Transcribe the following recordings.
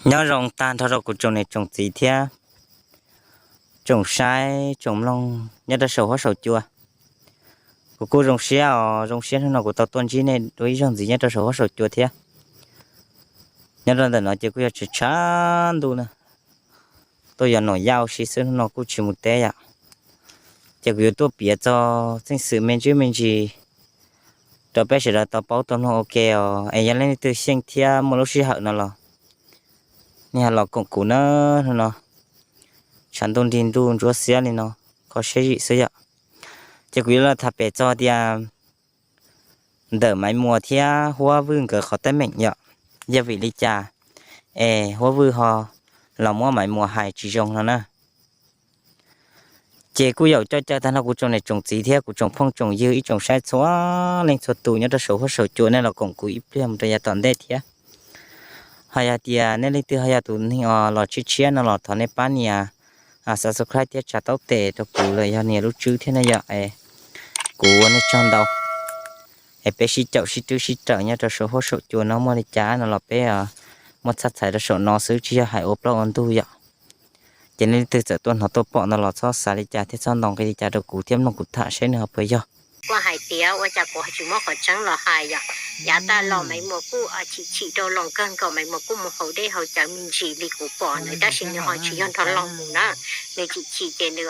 Nyob zoo tag nrho rau kuv tsoom niam tsoom txiv thiab tsoom saib tsoom mloog nyob rau saum huab saum cua. Kuv kuj zoo siab os, zoo siab hnub no kuv tau tuaj ntsib nej dua ib zaug ntxiv nyob rau saum huab saum cua thiab. Nyob rau ntawm no ces kuj yog tshav tshav ntuj na, tuaj yos num yaj ua si xwb, hnub no kuj tsis mus teb yom. Ces kuv yuav tuaj piav txog txheej xwm me ntsis me ntsis rau peb sawv daws tau paub tau mloog ua ke os. Es yog leej twg xyeej thiab muaj lub sij hawm no los nej ho los koom kuv na. Hnub no tshav ntuj nrig ntuj ntsuab xiab li no, kho siab zim xwb yom. Ces kuv yuav los tham pem txog tias ntawm Maiv Muas thiab Huab Vwj nkawd qhov teeb meem yom, yog vim li cas es Huab Vwj ho los muab Maiv Muas hais tsis zoo no na. Ces kuj yaum coj caw tag nrho kuv tsoom niam tsoom txiv thiab kuv tsoom phooj tsoom ywg ib tsoom saib txhua leej txhua tus nyob rau saum huab saum cua nej los koom kuv ib pliag mus rau yav tom ntej thiab. Ho yog tias nej leej twg ho yog tus neeg uas los tshiab tshiab no los thov nej pab nias subscribe thiab tsa taub tes rau kuv los yog nias lub tswb thiab na yom. Kuv ua nej tsaug ntau. Es peb sib caum sib rwb sib raws nyob rau saum huab saum cua no muaj li cas no los peb muab txhaj txhais rau saum no xwb tsis yog hais ua plaub ua ntug yom. Ces nej leej twg txawm tuaj hnov tuaj pom no los txhob xav li cas thiab txhob ntaus nqi li cas rau kuv thiab mloog kuv tham seb nws ho puas yog. Kuj hais tias ua cas kuv tsis muab qhov tseeb los hais yom. Yav tag los Maiv Muas kuj chim chim rau Loos kawg nkaus, Maiv Muas kuj mus haus dej haus cawv me ntsis li kuv pom nws, tab sis nws ho tsis yog nrog Loos mus na. Nws chim chim ces nws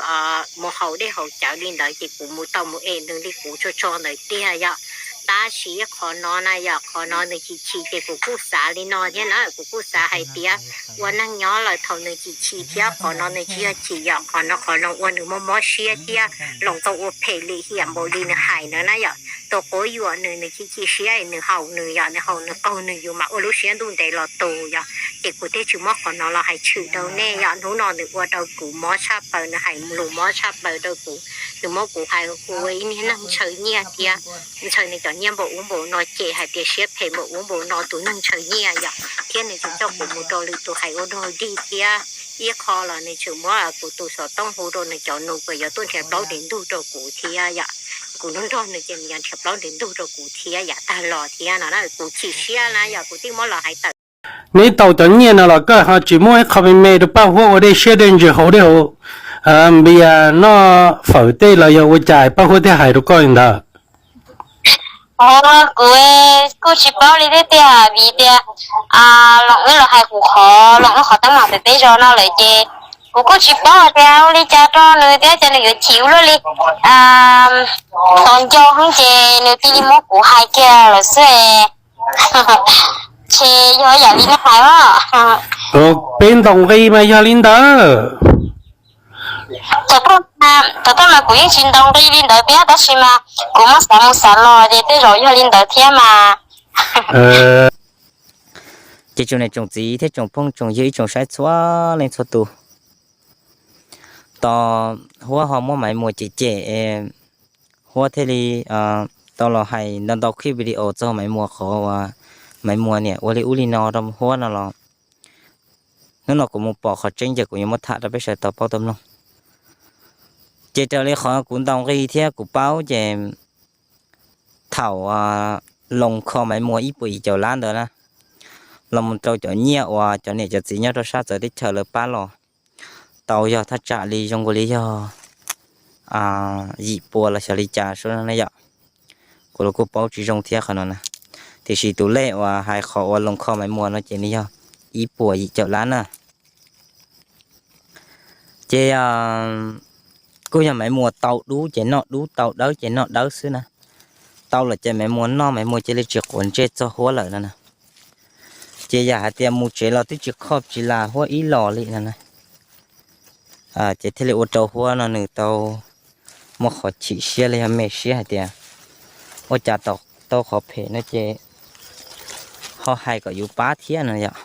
mus haus dej haus cawv li ntawd ces kuv mus tau mus es nws li kuv tso tso ntawd tiag yom. Tab sis qhov no na yom, qhov no nws chim chim ces kuv kuj xav li no thiab na, kuv kuj xav hais tias ua neeg nyob lawm thaum nws chim chim thiab qhov no nws tsis yog chim yom, qhov no qhov no ua nws mob mob siab thiab Loos tau ua phem lim hiam npaum li nws hais ntawd na yom. Tus quab yuam nws, nws chim chim siab nws haus nws yom, nws haus nws qaug nws yus mas ua lub siab ntuj ntev los tus yom. Ces kuv thiaj tsis muab qhov no los hais tshwm rau nej yom. Hnub no nws ua rau kuv mob tshaj plaws, nws hais lus mob tshaj plaws rau kuv, nws muab kuv hais kuv ua ib niag neeg ntshaw nyiaj thiab, ntshaw nws cov nyiaj npaum ub npaum no, ces hais tias siab phem npaum ub npaum no, tus neeg ntshaw nyiaj yom. Thiab nws tseem coj kuv mus rau lwm tus hais ua dog dig thiab. Ib qho los nws tseem muab kuv tus xov tooj hu rau nws cov nus kom yuav tuaj nrhiav plaub nrhiav ntug rau kuv thiab yom. Kuv nrog nrog nws ces nws yuav nrhiav plaub nrhiav ntug rau kuv thiab yav tag los thiab no na, kuv chim siab na yom, kuv thiaj muab los hais tawm. Neb tau cov nyiaj no los koj ho tsis muab ib qho me me rau Paj Huab ua dej siab dej ntsws haus dej haus npias noj fawm tej los yog ua cas Paj Huab thiaj hais rau koj li ntawd? Kuv kuj tsis paub li thiab tiag, vim tias Loos wb los hais kuv qhov, Loos wb qhov teeb meem pem peb zos no lawm ces kuv kuj tsis paub hais tias ua li cas rau nws thiab ces nws yuav chim ua luaj li. Tos ncauj heev ces nws cia li muab kuv hais kiag lawm xwb. Ces yog yam li neb hais os. Peb ntaus nqi mas yog li ntawd. Thaum twg mas kuv yeej tsis ntaus nqi li ntawd thiab, tab sis mas kuv muab xav mus xav los ces tej zaum yog li ntawd thiab mas. Ces tsoom niam tsoom txiv thiab tsoom phooj tsoom ywg ib tsoom saib txhua leej txhua tus, tos Huab ho muab Maiv Muas cem cem, Huab thiaj li tau los hais ntau ntau clip video txog Maiv Muas qhov uas Maiv Muas niam ua li ub li no rau Huab no los hnub no kuv mus pom qhov tseeb ces kuv yuav muab tham rau peb sawv daws tau paub tau mloog. Ces raws li qhov kuv ntaus nqi thiab kuv paub ces thaum Loos kho Maiv Muas ib puas yim caum lab ntawd na, los mus rau cov nyiaj uas cov niam cov txiv nyob rau sab txawv teb chaws lawv pab los tau yog thaj tsam li zoo nkaus li yog yim puas los xyov li cas suab no na yom. Kuv los kuj paub tsis zoo thiab qhov no na, tiam sis tus lej uas hais qhov uas Loos kho Maiv Muas no ces nws yog ib puas yim caum lab na. Ces kuj yog Maiv Muas tau dub ces noj dub, tau dawb ces noj dawb xwb na. Tau lawm ces Maiv Muas noj, Maiv Muas cia li tsis quav ntsej txog Huab lawm no na. Ces yam hais tias mus tsev los twb tsis khoj tsis las Huab ib los li no na. Ces thiaj li ua rau Huab no nws tau muaj qhov chim siab los yog me siab hais tias ua cas tau qhov phem no ces ho hais kom yus pab thiab no yom.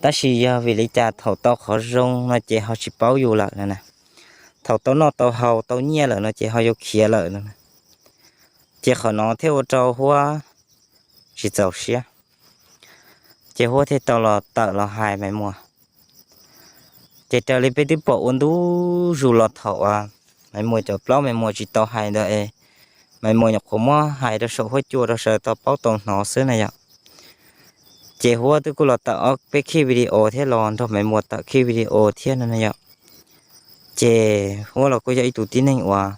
Tab sis yog vim li cas thaum tau qhov zoo no ces ho tsis paub yus lawm no na. Thaum tau noj tau haus tau nyiaj lawm no ces ho yuav khiav lawm no. Ces qhov no thiaj ua rau Huab tsis txaus siab, ces Huab thiaj tau los tawm los hais Maiv Muas. Ces raws li peb twb pom ua ntu zus los thaum Maiv Muas cov plaub Maiv Muas tsis tau hais ntawd es Maiv Muas nyuam qhuav muab hais rau saum huab cua rau sawv daws tau paub tau hnov xwb na yom. Ces Huab twb kuj los tawm ob peb khij video thiab los nrog Maiv Muas tawm khij video thiab no yom. Ces Huab los kuj yog ib tug tib neeg uas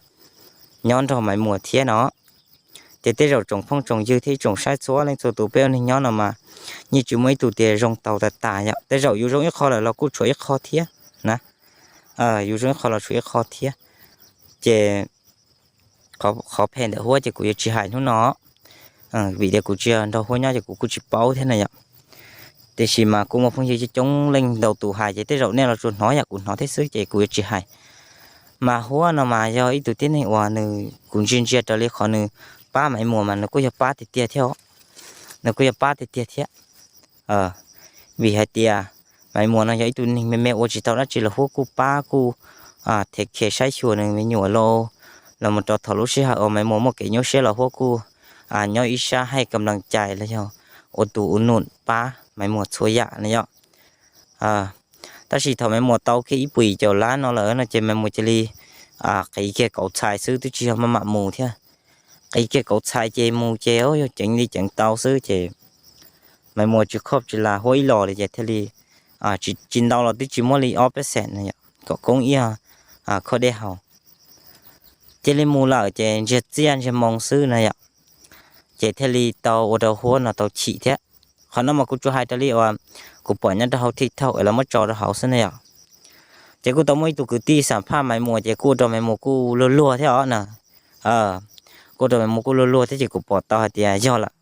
nyob nrog Maiv Muas thiab no. Ces tej zaum tsoom phooj tsoom ywg thiab ib tsoom saib txhua leej txhua tus peb ua neeg nyob no mas yeej tsis muaj ib tug tias zoo tau tas tas yom. Tej zaum yus zoo ib qho lawm los kuj tshuav ib qho thiab na. Yus zoo ib qho los tshuav ib qho thiab. Ces qhov phem ntawm Huab ces kuv yuav tsis hais hnub no, vim tias kuv tsis nrog Huab nyob ces kuv kuj tsis paub thiab na yom. Tiam sis mas kuj muaj phooj ywg coob coob leej ntau tus hais ces tej zaum nej los tsuas hnov yam kuv hnov thiab xwb ces kuv yuav tsis hais. Mas Huab no mas yog ib tug tib neeg uas nws, kuv ntsia ntsia raws li qhov nws pab Maiv Muas mas nws kuj yog pab tiag tiag thiab. Nws kuj yog pab tiag tiag thiab. Vim hais tias Maiv Muas no yog ib tug neeg me me ua tsis tau dab tsi los Huab kuj pab kuj them khe saib xyuas nws me nyuam los, los mus rau thaum lub sij hawm uas Maiv Muas muaj kev nyuaj siab los Huab kuj nyob ib sab hais kam lees cais los yog ua tus ua num pab Maiv Muas txhua yam na yom. Tab sis thaum Maiv Muas tau kiag ib puas yim caum lab no lawm no ces Maiv Muas cia li qiv kiag kauv txhais xwb twb tsis yog maj mam mus thiab. Qiv kiag kauv txhais ces mus ces yog ceev li ceev tau xwb ces Maiv Muas tsis khob tsis las Huab ib los li ces thiaj li tsis ntau los twb tsis muaj li ob peb xees kom koob ib khob dej haus. Cia li mus lawm ces ntsiag txiaj ntsiag moo xwb na yom. Ces thiaj li tau ua rau Huab no tau chim thiab. Qhov no mas kuv tsuas hais raws li uas kuv pom nyob rau hauv TikTok es lawv muab tso rau hauv xwb na yom. Ces kuj tau muaj ib tug kwv tij xam phaj Maiv Muas ces kuj ua rau Maiv Muas kuj luag luag thiab os na. Kuj ua rau Maiv Muas kuj luag luag thiab ces kuv pom tau hais tias yog lawm.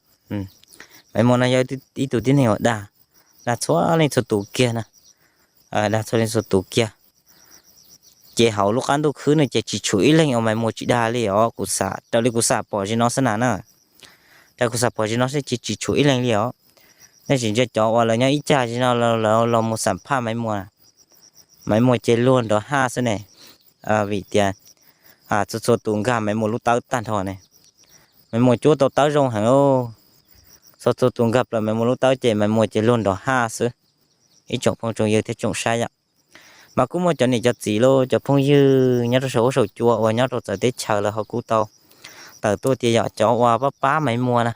Maiv Muas no yog ib tug tib neeg uas dag, dag txhua leej txhua tus kiag na. Dag txhua leej txhua tus kiag. Ces hauv lub qab ntuj khwb no ces tsis tshuav ib leeg uas Maiv Muas tsis dag li os, kuv xav raws li kuv xam pom zim no xwb na na. Raws kuv xam pom zim no xwb ces tsis tshuav ib leeg li os. Nej tsis ntsia cov uas lawv nyob ib cag zim no lawv los mus xam phaj Maiv Muas, Maiv Muas ces luag nrov haj xwb ne. Vim tias txhua txhua tus nkag Maiv Muas lub tawb tag nrho ne. Maiv Muas cuab tau tawb zoo heev. Txhua txhua tus nkag plaws Maiv Muas lub tawb ces Maiv Muas ces luag nrov haj xwb. Ib tsoom phooj tsoom ywg thiab tsoom saib yom. Mas kuj muaj cov niam cov txiv los cov phooj ywg nyob rau saum huab saum cua uas nyob rau txawv teb chaws lawv ho kuj tau tawm tuaj tias yog cov uas pab pab Maiv Muas na,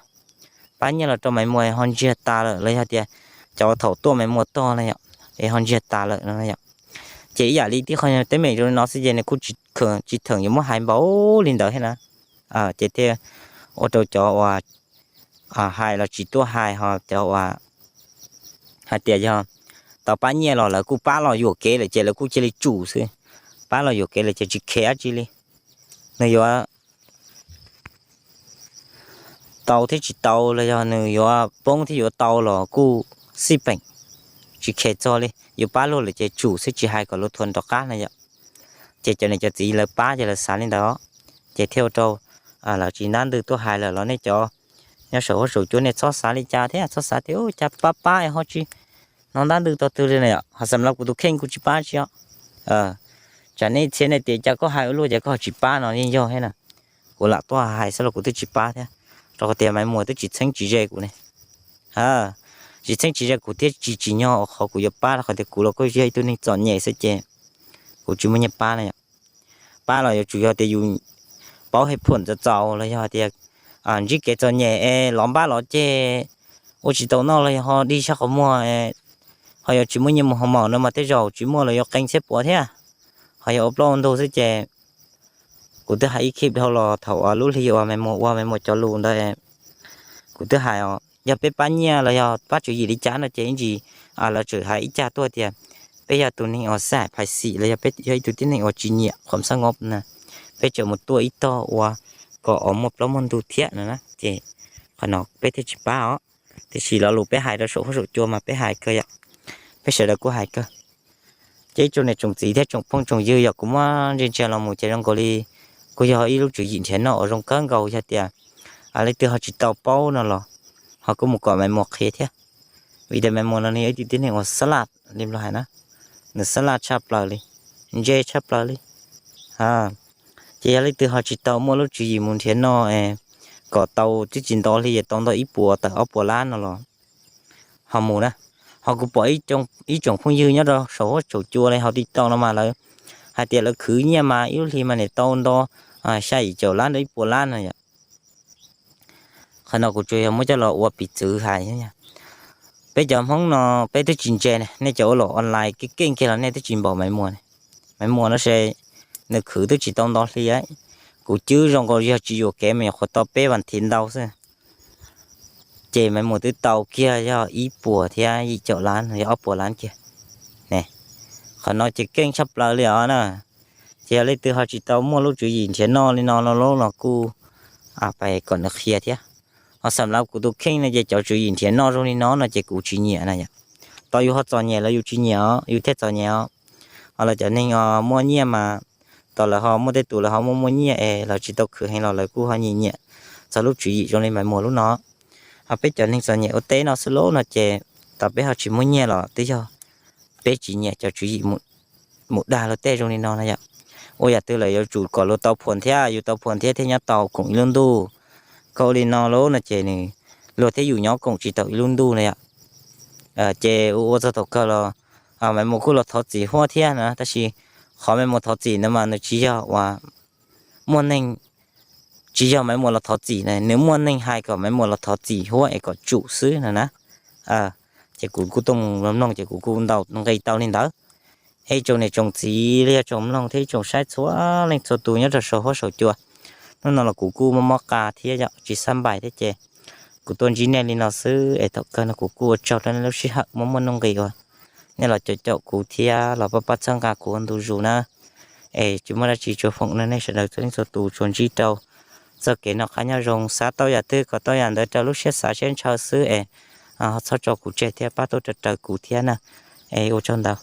pab nyiaj los rau Maiv Muas ho ntsiag tas lawm los yog tias cov thaum tuaj Maiv Muas tog na yom, es ho ntsiag tas lawm no yom. Ces ib yam li tib qho teeb meem zoo li no xwb ces nws kuj tsis theem yuav muab hais npaum li ntawd thiab na. Ces thiaj ua rau cov uas hais los tsis tuaj hais ho cov uas hais tias yog tau pab nyiaj los lawv kuj pab los yuam kev lawm ces lawv kuj cia li tsum xwb. Pab los yuam kev lawm ces tsis khev dab tsi li. Nws yuav tau thiab tsis tau los yog nws yuav poob thiab yuav tau los kuj xij peem, tsis khev txog li, yuav pab luag lawm ces tsum xwb tsis hais kom luag thuam nrov qab na yom. Ces cov niam cov txiv lawv pab ces lawv xav li ntawd, ces thiaj ua rau lawv tsis ntab ntws tuaj hais lawm los nej cov nyob saum huab saum cua nej txhob xav li cas thiab txhob xav tias ua cas pab pab es ho tsis hnov ntab ntws tog twg li na yom. Ho xam los kuv tus kheej kuv tsis pab tsi os. Tsam nej txhia nej tias cas koj hais ua luaj ces koj ho tsis pab no yeej yog thiab na. Kuv lam tuaj hais xwb los kuv twb tsis pab thiab, rau qhov tias Maiv Muas twb tsis txheeb tsis ze kuv ne. Tsis txheeb tsis ze kuv thiab tsis tsim nyog qhov kuv yuav pab rau qhov tias kuv los kuj yog ib tug neeg txom nyem xwb ces kuv tsis muaj nyiaj pab na yom. Pab los yuav tsum yog tias yus paub hej phuam txaus txaus los yog tias ntsib kev txom nyem es lov npab lov ceg, ua tsis tau noj los yog ho dig sab qhov muag, ho yuav tsis muaj nyiaj mus hoo maum no mas tej zaum tsis muaj los yuav qee txhiab puav thiab, ho yog ua plaub ua ntug xwb ces kuv twb hais ib khib dhau los thaum uas lub hli uas Maiv Muas ua Maiv Muas cov lus ntawd, kuv twb hais os yog peb pab nyiaj los yog pab tswv yim li cas no ces ib ntsis lawv tseem hais ib cag tuaj tias peb yog tus neeg uas xav phais xim los yog peb yog ib tug tib neeg uas tsis nyiam qhuam xab ngob na, peb tseem mus tuaj ib tog ua kom uas muaj plaub muaj ntug thiab no na ces qhov no peb thiaj tsis pab os. Tiam sis lo lus peb hais rau saum huab saum cua mas peb hais kawg yom, peb sawv daws kuj hais kawg. Ces ib tsoom niam tsoom txiv thiab tsoom phooj tsoom ywg yog kuv muab ntsia ntsia los mus ces zoo nkaus li kuj yog ib lub tswv yim nrhiav noj uas zoo kawg nkaus yog tias leej twg ho tsis tau paub no los ho kuj mus kom Maiv Muas qhia thiab. Vim tias Maiv Muas no nws yog ib tug tib neeg uas xab laj li mluag hais na, nws xab laj tshaj plaws li, ntse tshaj plaws li. Ces yog leej twg ho tsis tau muaj lub tswv yim mus nrhiav noj kom tau twb tsis nto hli es tau ntau ib puas tawm ob puas lab no los ho mus na. Ho kuv pom ib tsoom phooj ywg nyob rau saum huab saum cua li hauv TikTok no mas lawv hais tias lawv khwv nyiaj mas ib lub hli mas niam tau nto xya yim caum lab rau ib puas lab no yom. Qhov no kuv tsuas yog muab coj los ua piv txwv hais. Peb cov Hmoob no peb twb tsis ntse ne, nej cov ua los online keej keej kiag los nej twb tsis npaum Maiv Muas ne. Maiv Muas no se nws khwv twb tsis tau nto hli. Kuv cwb zoo nkaus yog tsis yuam kev mas nyuam qhuav tau peb vas thiv ntau xwb. Ces Maiv Muas twb tau kiag yog ib puas thiab yim caum lab, yog ob puas lab kiag ne. Qhov no ces keej tshaj plaws li os na. Ces yog leej twg ho tsis tau muaj lub tswv yim nrhiav noj li no no los kuj pab kom nws qhia thiab. Ho xam lav kuv tus kheej no ces cov tswv yim nrhiav noj zoo li no no ces kuv tsis nyiam na yom. Tos yus ho txom nyem los yus tsis nyiam os, yus thiaj txom nyem os. Ho lawv cov neeg muaj nyiaj mas, tos lawv ho muaj tej tus lawv ho muaj muaj nyiaj es lawv tsis tau khwv heev los lawv kuj ho nyiam nyiam txog lub tswv yim zoo li Maiv Muas lub no. Ho peb cov neeg txom nyem ua teb no xwb lauj no ces tos peb ho tsis muaj nyiaj los twb yog peb tsis nyiam cov tswv yim mus dag luag tej zoo li no na yom. Ua yam twg lawm yuav tsum kom luag tau phuam thiab yus tau phuam thiab thiaj nyob tau koom ib lub ntuj. Koj ua li no lauj no ces nws, luag thiab yus nyob koom tsis tau ib lub ntuj na yom. Ces ua ua txog thaum kawg los Maiv Muas kuj los thov txim huab thiab na, tab sis qhov Maiv Muas thov txim ntawd mas nws tsis yog uas muaj neeg, tsis yog Maiv Muas los thov txim na, nws muaj neeg hais kom Maiv Muas los thov txim huab es kom tsum xwb no na. Ces kuv kuj tuaj mus mloog ces kuv kuj ntaus nqi tau li ntawd. Es tsoom niam tsoom txiv los yog tsoom mloog thiab tsoom saib txhua leej txhua tus nyob rau saum huab saum cua, hnub no los kuv kuj mob mob qa thiab yom, tsis xab npais thiab ces kuv tuaj ntsib nej li no xwb es thaum kawg no kuv kuj ua tsaug rau nej lub sij hawm muaj muaj nuj nqis uas nej los caum caum kuv thiab los pab pab txhawb nqa kuv ua ntu zus na. Es tsis muaj dab tsi, tsuas foom no nej sawv daws txhua leej txhua tus tsuas ntsib rau txoj kev noj qab nyob zoo, xav tau yam twg kom tau yam ntawd raws lub siab xav siab ntshaw xwb es ho txhob tso kuv tseg thiab pab tuaj raws kuv thiab na. Es ua tsaug ntau.